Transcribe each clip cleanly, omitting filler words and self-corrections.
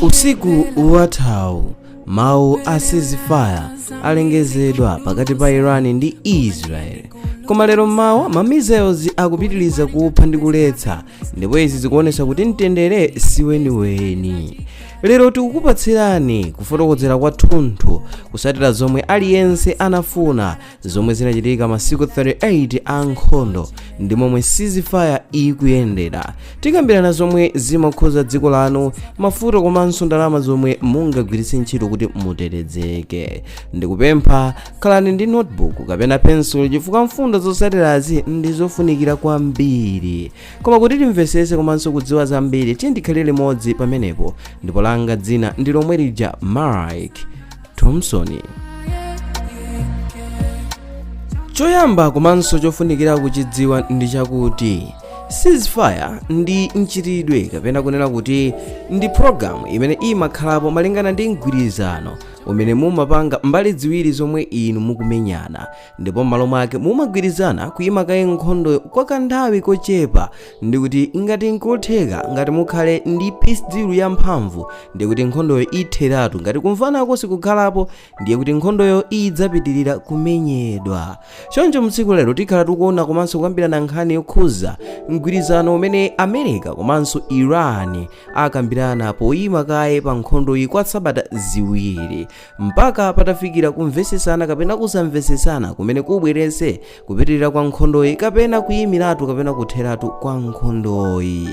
Usiku wathawu mawu a ceasefire alengezedwa pakati pa Iran ndi Israel, koma lero mmawa ma missiles akupitiriza kupha ndi kuletsa, ndipo izi zikuonetsa kuti mtendere siweniweni. Lero tikukupatsirani kufotokozera kwathunthu kusatira zomwe aliyense anafuna, zomwe zinachitika masiku 38 a nkhondo ndi momwe ceasefire ikuyendera. Tikambirana zomwe zimakhuza dziko lanu, mafuta komanso ndalama zomwe mungagwiritse ntchito kuti mutetezeke. Ndikupempha khalani ndi notebook kapena pencil, chifukwa mfundo zotsatirazi ndi zofunikira kwambiri. Koma kuti timvesese komanso kudziwa zambiri, tiye ndikhale limodzi pamenepo. Ndipo langa dzina ndi lomwe lija, Mike Thompson. Choyamba komanso chofunikira kuchidziwa ndi chakuti ceasefire ndi mchitidwe, kapena kunena kuti ndi program imene imakhalapo malingana ndi mgwirizano umene mumapanga mbali ziwiri zomwe inu mukumenyana, ndipo m'malo mwake mumagwirizana kuyima kaye nkhondo kwa kanthawi kochepa, ndi kuti ngati nkotheka, ngati mukhale ndi peace deal yamphamvu, ndi kuti nkhondoyo itheratu. Ngati kumvanako sikukhalapo, ndiye kuti nkhondoyo idzapitirira kumenyedwa. Choncho mtsiku lero tikhala tikuona komanso kukambirana nkhani yokhuza mgwirizano umene America komanso Iran akambirana poyima kaye pa nkhondoyi kwa sabata 2, mpaka patafikira kumvesesana kapena kusamvesesana kumene kubweretse kupitirira kwa nkhondoyi kapena kuyimiratu kapena kutheratu kwa nkhondoyi.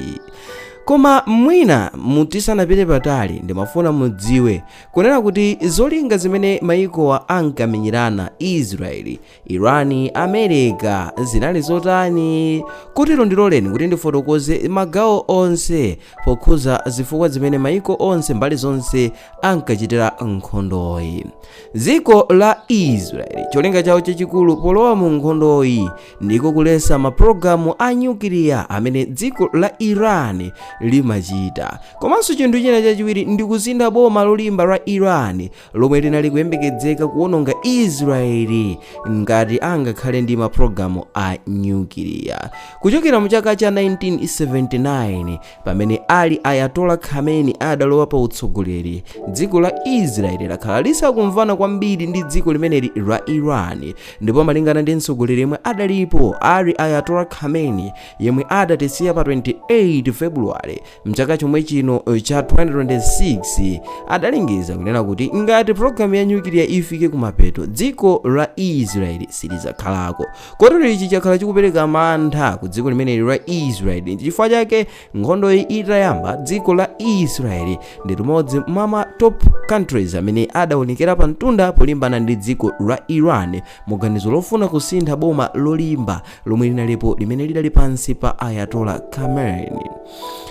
Koma mwina mutisanapite patali, ndimafuna mudziwe kunena kuti zolinga zimene mayikowa ankamenyerana, Israeli, Iran, America, zinali zotani. Kotero ndiloleni kuti ndifotokoze magawo onse pokhuza zifukwa zimene mayiko onse, mbali zonse, ankachitira nkhondoyi. Dziko la Israeli, cholinga chawo chachikulu polowa mu nkhondoyi ndiko kuletsa mapulogalamu a nyukiliya amene dziko la Iran limachita, komanso chinthu china chachiwiri ndi kusintha boma lolimba la Iran lomwe linali kuyembekezeka kuwononga Israeli ngati angakhale ndi mapulogalamu a nyukiliya. Kuchokera mu chaka cha 1979, pamene Ali Ayatollah Khamenei adalowa pa utsogoleri, dziko la Israeli lakhala lisakumvana kwambiri ndi dziko limeneli la Iran. Ndipo malingana ndi mtsogoleri yemwe adalipo, Ali Ayatollah Khamenei, yemwe adatisiya pa 28 February mchaka chomwe chino cha 2026, adalengeza kunena kuti ngati pulogalamu ya nyukiliya ifike kumapeto, dziko la Israeli silidzakhalako. Kotero ichi chakhala chikupereka mantha ku dziko limeneli la Israeli. Chifukwa chake nkhondoyi itayamba, dziko la Israeli ndi limodzi mwa ma top countries amene adaonekera pa mtunda polimbana ndi dziko la Iran muganizo lofuna kusintha boma lolimba lomwe linalipo, limene lidali pansi pa Ayatollah Khamenei.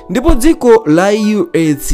Ndipo dziko la US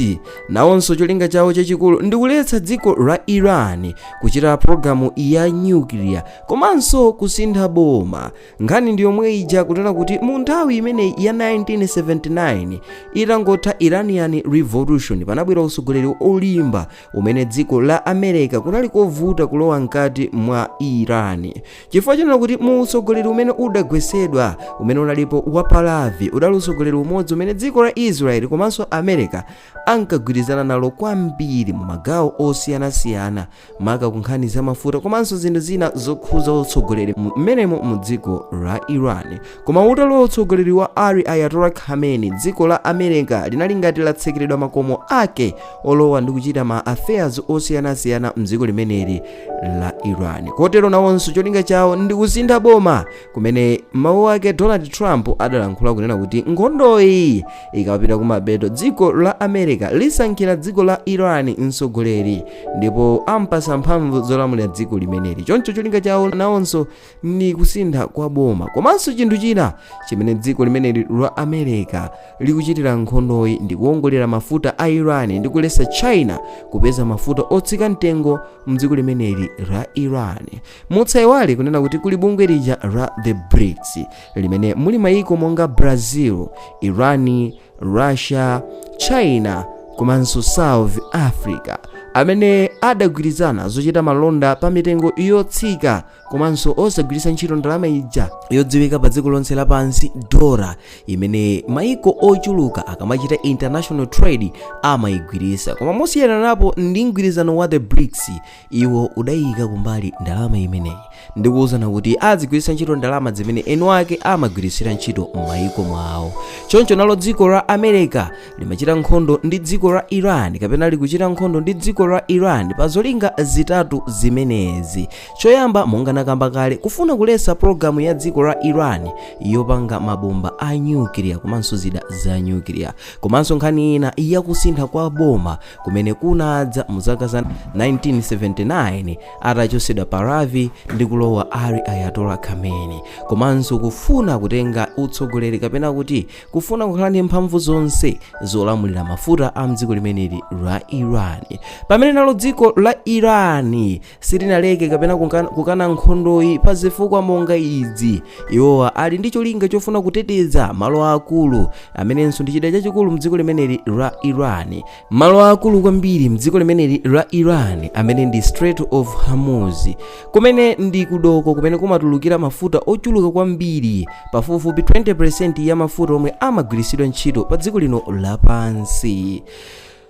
nawonso cholinga chawo chachikulu ndi kuletsa dziko la Iran kuchita pulogalamu ya nyukiliya komanso kusintha boma. Nkhani ndi yomwe ija, kunena kuti mu nthawi imeneyi ya 1979, itangotha Iranian Revolution, panabwera utsogoleri olimba umene dziko la America kunali kovuta kulowa mkati mwa Iran, chifukwa chonena kuti mu utsogoleri umene udagwesedwa, umene unalipo wa Pahlavi, udali utsogoleri umodzi umene dziko la Israel komanso America ankagwirizana nalo kwambiri mu magawo osiyanasiyana, maka ku nkhani za mafuta komanso zinthu zina zokhuza utsogoleri mmenemo mu dziko la Iran. Koma utalowa utsogoleri wa Ali Ayatollah Khamenei, dziko la America linali ngati latsekeredwa makomo ake olowa ndi kuchita ma affairs osiyanasiyana mdziko limeneli la Iran. Kotero nawonso cholinga chawo ndi kusintha boma, kumene mawu ake Donald Trump adalankhula kunena kuti nkhondoyi ikapita kumapeto, dziko la America lisankhira dziko la Iran mtsogoleri ndipo ampasa mphamvu zolamulira dziko limeneli. Choncho cholinga chawo nawonso ndi kusintha kwa boma. Komanso chinthu china chimene dziko limeneli la America likuchitira nkhondoyi ndi kuwongolera mafuta a Iran ndi kuletsa China kupeza mafuta otsika mtengo mdziko limeneli la Iran. Musayiwale kunena kuti kuli bungwe lija la the BRICS, limene muli mayiko monga Brazil, Iran, Russia, China komanso South Africa. Amene adagwirizana zochita malonda pa mitengo yotsika komanso osagwiritsa ntchito ndalama ija yodziwika pa dziko lonse lapansi, dola, imene maiko ochuluka akamachita international trade amayigwiritsa. Koma mosiyananapo ndi mgwirizano wa the BRICS, iwo udayika kumbali ndalama imeneyi ndikuwuzana kuti azigwiritsa ntchito ndalama zimene eni ake amagwiritsira ntchito m'mayiko mwawo. Choncho nalo dziko la America limachita nkhondo ndi dziko la Iran, kapena likuchita nkhondo ndi dziko la Iran, pa zolinga zitatu zimenezi. Choyamba, monga nakamba kale, kufuna kuletsa pologalamu ya dziko la Iran yopanga mabomba a nyukiliya komanso zida za nyukiliya, komanso nkhani ina yakusintha kwa boma kumene kunadza mu zaka za 1979 atachotsedwa Pahlavi ndi kulowa Ali Ayatollah Khamenei, komanso kufuna kutenga utsogoleri, kapena kuti kufuna kukhala ndi mphamvu zonse zolamulira mafuta a mdziko limeneli la Iran. Pamene nalo dziko la Iran silinaleke kapena kukana nkhondoyi pa zifukwa monga izi: iwowa ali ndi cholinga chofuna kuteteza malo akulu amenenso ndi chida chachikulu mdziko limeneli la Iran, malo akulu kwambiri mdziko limeneli la Iran amene ndi Strait of Hormuz, kumene ndi kudoko kumene kumatulukira mafuta ochuluka kwambiri, pafupifupi 20% ya mafuta omwe amagwiritsidwa ntchito pa dziko lino lapansi.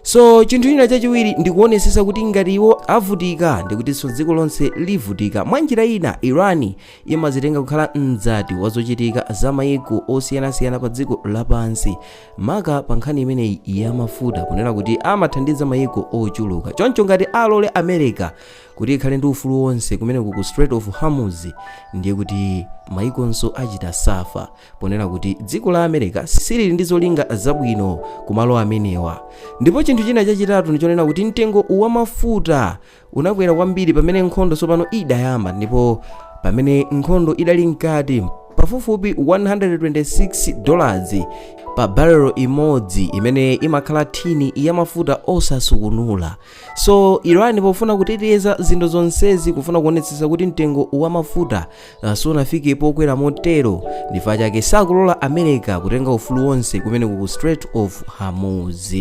So chinthu china chachiwiri ndikuonesesa kuti ngati iwo avutika, ndikutinso dziko lonse livutika. Mwa njira ina, Iran imazitenga kukhala mdzati wa zochitika za mayiko osiyanasiyana pa dziko lapansi, maka pa nkhani imeneyi ya mafuta, kunena kuti amathandiza mayiko ochuluka. Choncho ngati alole America kuti ikhale ndi ufulu wonse kumeneku ku Strait of Hormuz, ndiye kuti mayikonso achita suffer, ponena kuti dziko la America silili ndi zolinga zabwino kumalo amenewa. Ndipo chinthu china chachitatu ndichonena kuti mtengo wa mafuta unakwera kwambiri pamene nkhondo tsopano idayamba, ndipo pamene nkhondo idali mkati, pafupifupi $126 pa barrel imodzi imene imakhala thini ya mafuta osasukunula. So Iran pofuna kuteteza zinthu zonsezi, kufuna kuonetsetsa kuti mtengo wa mafuta sunafike pokwera motero, ndifukwa chake sakulola America kutenga ufulu wonse kumene ku Strait of Hormuz.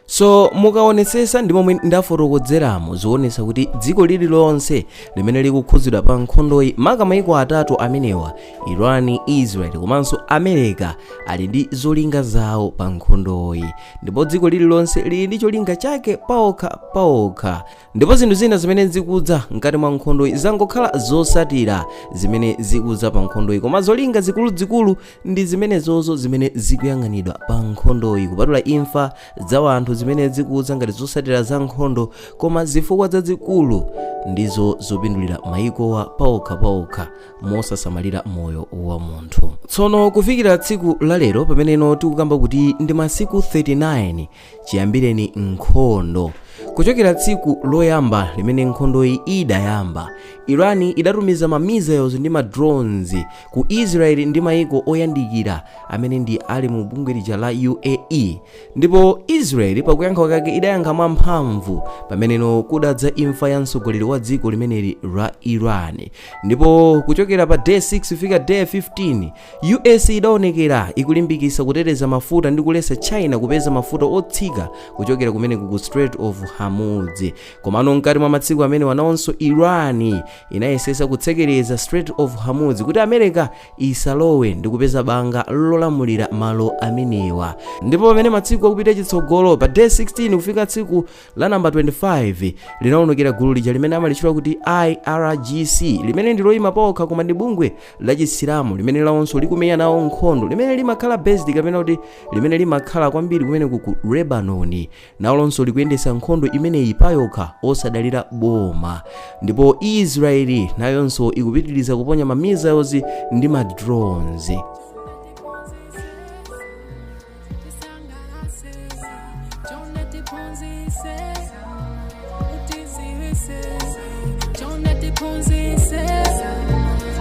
So mukaonetsetsa ndi momwe ndafotokozeramo, zionetsa kuti dziko lililonse limene likukhudzidwa pa nkhondoyi, maka mayiko atatu amenewa, Iran, Israel komanso America, ali ndi zolinga zawo pa nkhondoyi, ndipo dziko lililonse lili ndi cholinga chake paokha paokha. Ndipo zinthu zina zimene zikudza mkati mwa nkhondoyi zangokhala zosatira zimene zikudza pa nkhondoyi, koma zolinga zikuluzikulu ndi zimenezozo zimene zikuyang'anidwa pa nkhondoyi, kupatula imfa za anthu zimene zikudza ngati zosatira za nkhondo. Koma zifukwa zazikulu ndizo zopindulira mayikowa paokha paokha, mosasamalira moyo wa munthu. Tsono kufikira tsiku la lero, pameneno tikukamba kuti ndi masiku 39 chiyambireni nkhondo, kuchokera tsiku loyamba limene nkhondoyi idayamba, Iran idatumiza ma missiles ndi ma drones ku Israel ndi mayiko oyandikira amene ndi ali mu bungwe lija la UAE. Ndipo Israel pakuyankha kwake idayankha mwamphamvu, pameneno kudadza imfa ya mtsogoleri wa dziko limeneli la Iran. Ndipo kuchokera pa day 6 kufika day 15, US idaonekera ikulimbikitsa kuteteza mafuta ndi kuletsa China kupeza mafuta otsika kuchokera kumeneku ku Strait of Hormuz. Komano mkati mwa masiku amene wanawonso Iran inayesesa kutsekereza Strait of Hormuz kuti America isalowe ndi kupeza banga lolamulira malo amenewa. Ndipo pamene masiku akupita chitsogolo, pa day 16 kufika tsiku la namba 25, linaonekera gulu lija limene amalitchula kuti IRGC, limene ndi loyima pokha koma ndi bungwe la Chisilamu limene lawonso likumenya nawo nkhondo, limene limakhala based, kapena kuti limene limakhala kwambiri kumeneku ku Lebanon. Nawonso likuyendetsa nkhondo imeneyi payokha osadalira boma. Ndipo Israeli nayonso ikupitiriza kuponya ma missiles ndi ma drones. Tisangalase, chonde tiphunzise, utiziwise, chonde tiphunzise,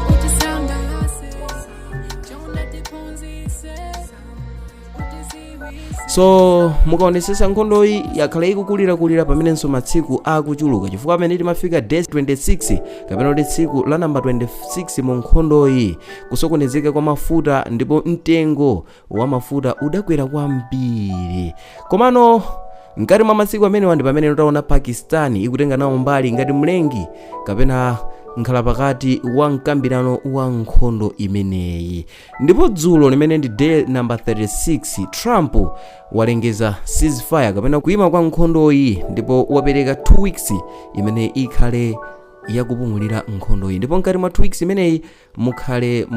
utisangalase, chonde tiphunzise, utiziwise. So mukaonetsetsa, nkhondoyi yakhala ikukulirakulira pamenenso matsiku akuchuluka, chifukwa pamene timafika day 26, kapena kuti tsiku la namba 26 mu nkhondoyi, kusokonezeka kwa mafuta ndipo mtengo wa mafuta udakwera kwambiri. Komano Mkati mwa masiku amenewa ndi pamene taona Pakistan ikutenga nawo mbali ngati mlengi kapena nkhalapakati wa mkambirano wa nkhondo imeneyi. Ndipo dzulo limene ndi day number 36, Trump walengeza ceasefire kapena kuima kwa nkhondoyi, ndipo wapereka 2 weeks imene ikhale yakupumulira nkhondoyi. Ndipo mkati mwa 2 weeks imeneyi mukhale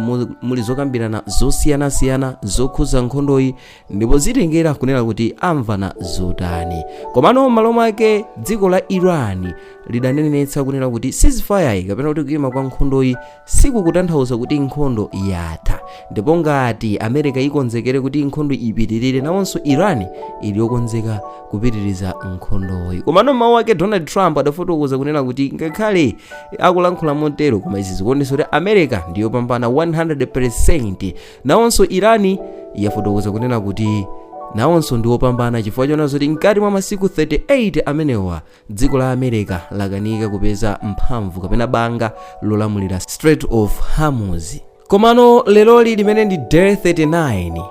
muli zokambirana zosiyanasiyana zokhuza nkhondoyi, ndipo zitengera kunena kuti amvana zotani. Komano m'malo mwake dziko la Iran lidanenetsa kunena kuti ceasefire kapena kuti kuima kwa nkhondoyi sikukutanthauza kuti nkhondo yatha, ndipo ngati America ikonzekere kuti nkhondo ipitirire, nawonso Iran ili yokonzeka kupitiriza nkhondoyi. Komano mawu ake Donald Trump adafotokoza kunena kuti ngakhale akulankhula motero, koma izi zikuonetsa kuti America ndiyopambana 100%. Nawonso Iran yafotokoza kunena kuti nawonso ndiwopambana, chifukwa chonena kuti mkati mwa masiku 38 amenewa dziko la America lakanika kupeza mphamvu kapena banga lolamulira Strait of Hormuz. Komano leroli limene ndi day 39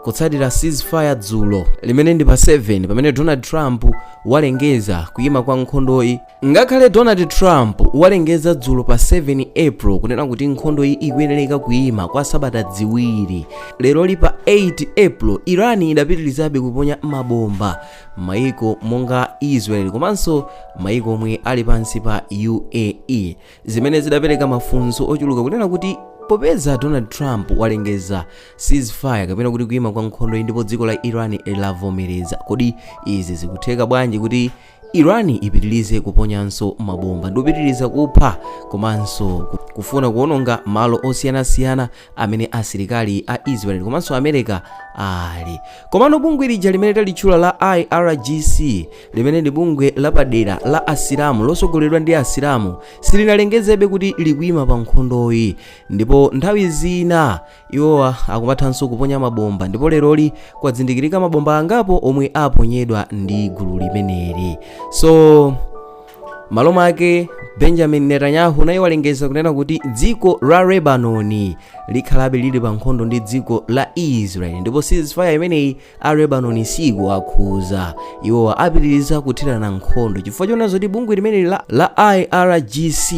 kutsatira ceasefire dzulo limene ndi pa 7, pamene Donald Trump walengeza kuyima kwa nkhondoyi, ngakhale Donald Trump walengeza dzulo pa 7 April kunena kuti nkhondoyi ikuyenereka kuyima kwa sabata 2, leroli pa 8 April Iran idapitirizabe kuponya mabomba maiko monga Israel komanso maiko omwe ali pansi pa UAE, zimene zidapereka mafunso ochuluka kunena kuti popeza Donald Trump walengeza ceasefire kapena kuti kuyima kwa nkhondo, ndipo dziko la Iran lavomereza, kodi izi zikutheka bwanji kuti Iran ipitirize kuponyanso mabomba ndi kupitiriza kupha komanso kufuna kuwononga malo osiyanasiyana amene asilikali a Israel komanso America ali? Komano bungwe lija limene talitchula la IRGC, limene ndi bungwe lapadera la Asilamu losogoleredwa ndi Asilamu, silinalengezebe kuti likuyima pa nkhondoyi, ndipo nthawi zina iwowa akumathanso kuponya mabomba, ndipo leroli kwadzindikirika mabomba angapo omwe aponyedwa ndi gulu limeneli. So malo mwake Benjamin Netanyahu naye walengeza kunena kuti dziko la Lebanon likhalabe lili pa nkhondo ndi dziko la Israel, ndipo ceasefire imeneyi a Lebanon sikuwakhuza, iwowa apitiriza kuthirana nkhondo chifukwa chonena zoti bungwe limeneli la IRGC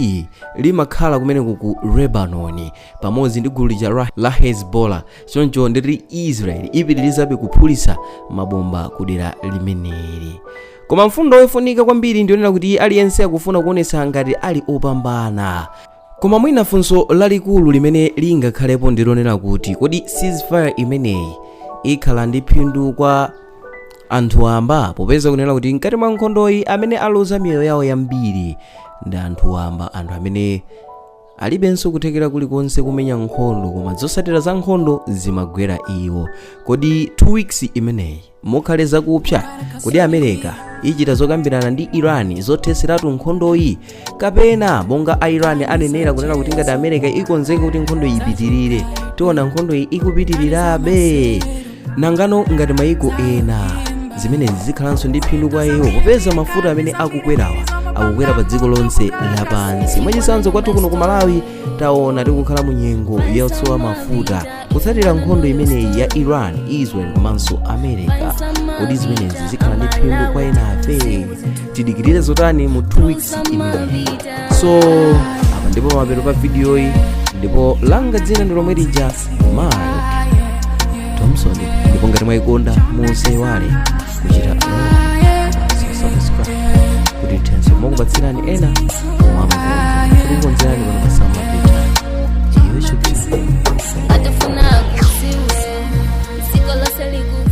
limakhala kumeneku ku Lebanon pamodzi ndi gulu lija la Hezbollah. Choncho nditi Israel ipitirizabe kuphulitsa mabomba kudera limeneli. Koma mfundo yofunika kwambiri ndionena kuti aliyense akufuna kuonetsa ngati ali opambana. Koma mwina funso lalikulu limene lingakhalepo ndilonena kuti kodi ceasefire imeneyi ikhala ndi phindu kwa anthu amba, popeza kunena kuti mkati mwa nkhondoyi amene aluza miyoyo yawo yambiri ndi anthu amba, anthu amene alibenso kuthekera kulikonse kumenya nkhondo, koma zotsatira za nkhondo zimagwera iwo. Kodi 2 weeks imeneyi mukhale zakupsa? Kodi America ichita zokambirana ndi Iran zothetseratu nkhondoyi, kapena monga a Iran anenera kunena kuti ngati America ikonzeka kuti nkhondo ipitirire, tiona nkhondoyi ikupitirirabe? Nangano ngati maiko ena zimenezi zikhalanso ndi phindu kwa iwo, popeza mafuta amene akukwerawa akukwera pa dziko lonse lapansi? Mwachitsanzo kwathu kuno ku Malawi taona tikukhala mu nyengo yosowa mafuta kutsatira nkhondo imeneyi ya Iran, Israel komanso America. Kodi zimenezi zikhala ndi phindu kwa enafe? Tidikirire zotani mu 2 weeks imeneyi? So apa ndipo mapeto pa vidiyoyi, ndipo langa dzina ndi lomwe lija, Mark Thompson. Ndipo ngati mwayikonda musaiwale kuchita like komanso subscribe kuti tithenso kumakupatsirani ena mwa makonzo tikukonzerani pano pa Sama Peter YouTube channel. Atufuna kuziwe, dziko lonse liku